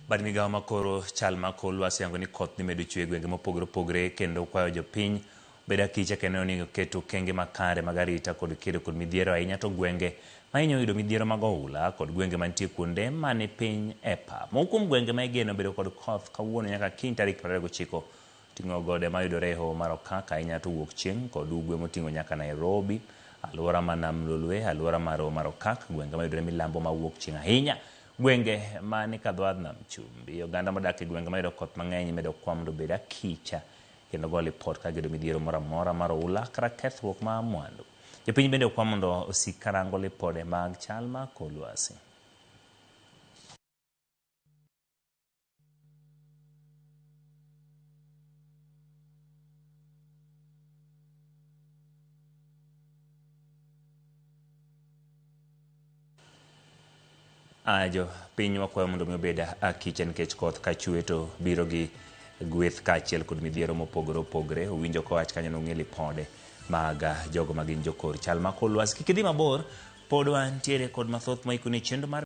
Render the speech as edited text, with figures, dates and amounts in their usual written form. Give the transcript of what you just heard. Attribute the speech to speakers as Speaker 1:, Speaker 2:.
Speaker 1: Bad migawo makoro chal ma kor lwasi yango ni koth dhi medo chwe e gwenge mopogore opogore kendo kwayo jopiny obed akicha kendo ni oket okenge makare mag arita kod kedo kod midhiero ahinya to gwenge ma hinyo yudo midhiero mag oula kod gwenge mantie kuonde mani piny e pap. Moko kuom gwenge ma igeno bedo kod koth kawuono nyaka kiny tarik 29 oting'o gode mayudore e hoho mar Okak ahinya to wuok chieng' kod ugwe moting'o nyaka Nairobi, alwora ma Nam Lolwe, alwora mar hoho mar Okak, gwenge mayudore milambo ma wuok chieng' ahinya, gwenge ma ni ka dho wadh nam chumbi. Oganda modak e gwenge mayudo koth mang'eny imedo kwa mondo obed akicha kendo go lipot ka giyudo midhiero moro amora mar oula kata kethruok mar mwandu. Jopiny bende okwa mondo osik karango lipode mag chal mar kor lwasi. Aya jo piny wakwayo mondo mi obed akicha nikech koth ka chwe to biro gi gweth kaachiel kod midhiero mopogore opogore. Owinjo kowach kanyo nong'e lipode mag jogo ma gin jokor chal ma kor lwasi. Kik idhi mabor, pod wantiere kod mathoth moikoni e chenro mar.